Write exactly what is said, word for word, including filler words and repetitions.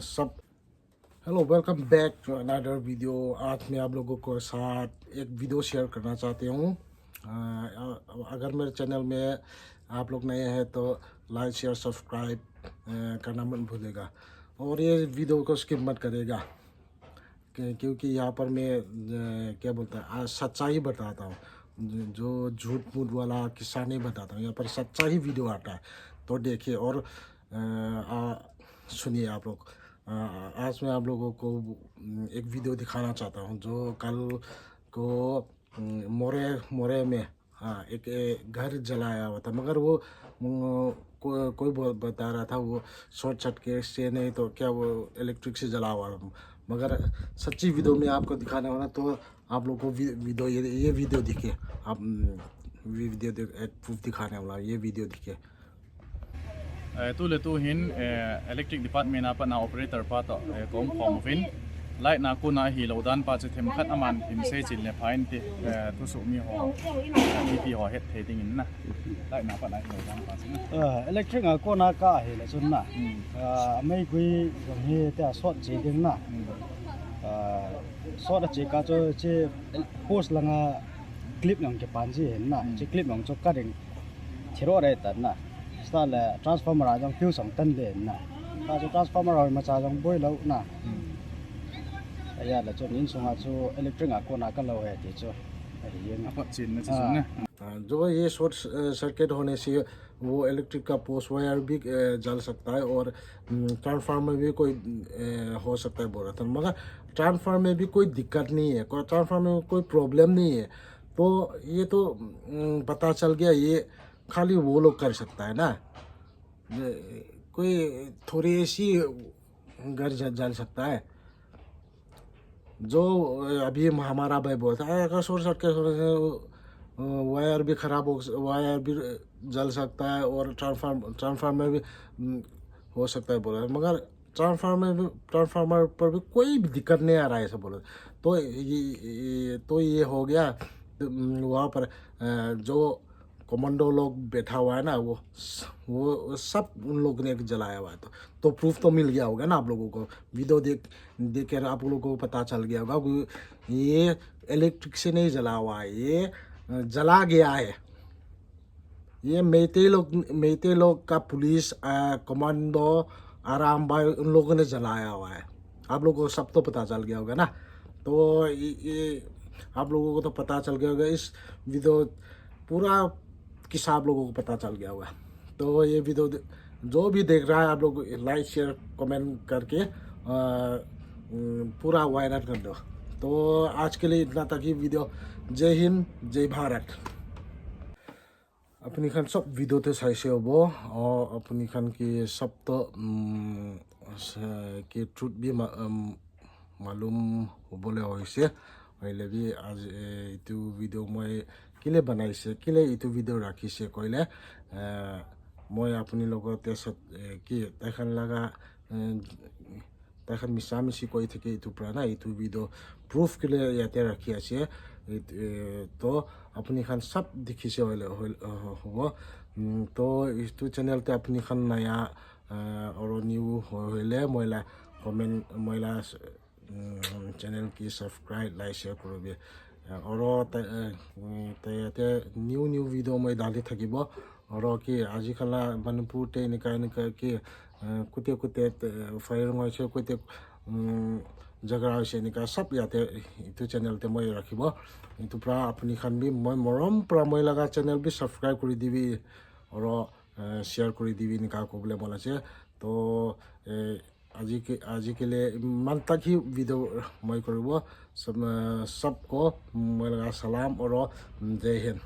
सब hello, welcome back to another video. आज मैं आप लोगों के साथ एक वीडियो शेयर करना चाहती हूँ। अ, अ, अगर मेरे चैनल में आप लोग नए हैं तो लाइक, शेयर, सब्सक्राइब करना मत भूलेगा, और ये वीडियो को स्किप मत करेगा। क्योंकि यहाँ पर मैं क्या बोलता है, सच्चाई बताता हूँ। जो झूठ मूठ वाला किस्सा नहीं बताता हूँ, यहाँ पर सच्चा ही वीडियो आता है। तो देखिए और सुनिए आप लोग। आज मैं आप लोगों को एक वीडियो दिखाना चाहता हूँ जो कल को मोरे मोरे में हाँ, एक घर जलाया हुआ था, मगर वो को, कोई बता रहा था वो शॉर्ट सर्किट से नहीं तो क्या वो इलेक्ट्रिक से जला हुआ। मगर सच्ची वीडियो में आपको दिखाने वाला, तो आप लोग को वीडियो, ये, ये वीडियो देखिए, आप वीडियो देख, प्रूफ दिखाने वाला, ये वीडियो देखिए। Eh, tu le tu hin, eh, electric department a patna operator pa to, eh, kom kom vin. Light na kuna hi lo dan pa che them khat aman in se chin le phain te, eh, tu su mi ho. Ti ti ho het the ding in na. Light na patna hi lo dan pa che na. Eh, electric a kuna ka hi le chun na. Hmm. Eh, mai gui jong hi te a sot che ding na. Hmm. Eh, sot a che ka cho che post langa clip nang ke pan ji hin na. Hmm. Che clip nang cho ka ding. Thiro re tan na. Sta le transformer a jong fuse ang tan le na. Ka chu transformer a ma cha jong boi lo na. Hmm. Aya le chu nin sunga chu electric a kona ka lo he ti chu. Ahi yen. Apa chin na chu na. जो ये short circuit होने से वो इलेक्ट्रिक का post wire भी जल सकता है और ट्रांसफार्मर भी कोई हो सकता है बोल रहा था। मगर ट्रांसफार्मर में भी कोई दिक्कत नहीं है, कोई ट्रांसफार्मर में कोई प्रॉब्लम नहीं है। तो ये तो पता चल गया, ये खाली वो लोग कर सकता है ना, कोई थोड़ी ऐसी घर जल सकता है। जो अभी हमारा भाई बोलता है, अगर शॉर्ट सर्किट होने से वायर भी खराब हो, वायर भी जल सकता है और ट्रांसफार्म ट्रांसफार्मर भी हो सकता है बोला, मगर ट्रांसफार्मर ट्रांसफार्मर पर भी कोई भी दिक्कत नहीं आ रहा है ऐसा बोला। तो ये तो ये हो गया। वहाँ पर जो कमांडो लोग बैठा हुआ है ना, वो वो सब उन लोगों ने जलाया हुआ है। तो तो प्रूफ तो मिल गया होगा ना आप लोगों को। वीडियो देख देख कर आप लोगों को पता चल गया होगा, ये इलेक्ट्रिक से नहीं जला हुआ है, ये जला गया है। ये मेते लोग मेते लोग का पुलिस कमांडो आराम भाई उन लोगों ने जलाया हुआ है। आप लोगों को सब तो पता चल गया होगा ना। तो ये आप लोगों को तो पता चल गया होगा, इस वीडियो पूरा किस्सा आप लोगों को पता चल गया होगा। तो ये वीडियो जो भी देख रहा है आप लोग लाइक शेयर कमेंट करके पूरा वायरल कर दो। तो आज के लिए इतना तक ही वीडियो। जय हिंद, जय भारत। अपनी खान सब वीडियो थे सही से होबो और अपनी खान की सब तो की ट्रूथ भी मालूम होबोले होइसे। होइले भी आज इतु वीडियो मैं किले बनाइसे, किले इतु वीडियो राखिसे कोइले मैं अपनी लोगों ते सब की तैखन लगा तैखन मिसा मिसी कोई थे कि इतु पुराना इतु वीडियो प्रूफ के लिए याते रखी आसे। तो अपनी खान सब दिखी से होले होबो। तो इतु चैनल ते अपनी खान नया और न्यू होले मोइला कमेंट मोइला चैनल की सब्सक्राइब लाइक शेयर करो भी। और ते न्यू न्यू वीडियो मैं डाली थकीबो। और कि आजिकल मणिपुर ते इनका इनका कि कुते कुते फायर से कुते जगह से इनका सब याते इतु चैनल ते मैं रखीबो। इतु पुरा अपनी खान भी मैं मरम पुरा मैं लगा चैनल भी सब्सक्राइब कर दीबी और शेयर कर दीबी इनका को बोले बोला से। तो আজি के लिए इमान तक ही वीडियो मैं करूँगा। सब सबको मैं लगा सलाम और जय हिंद।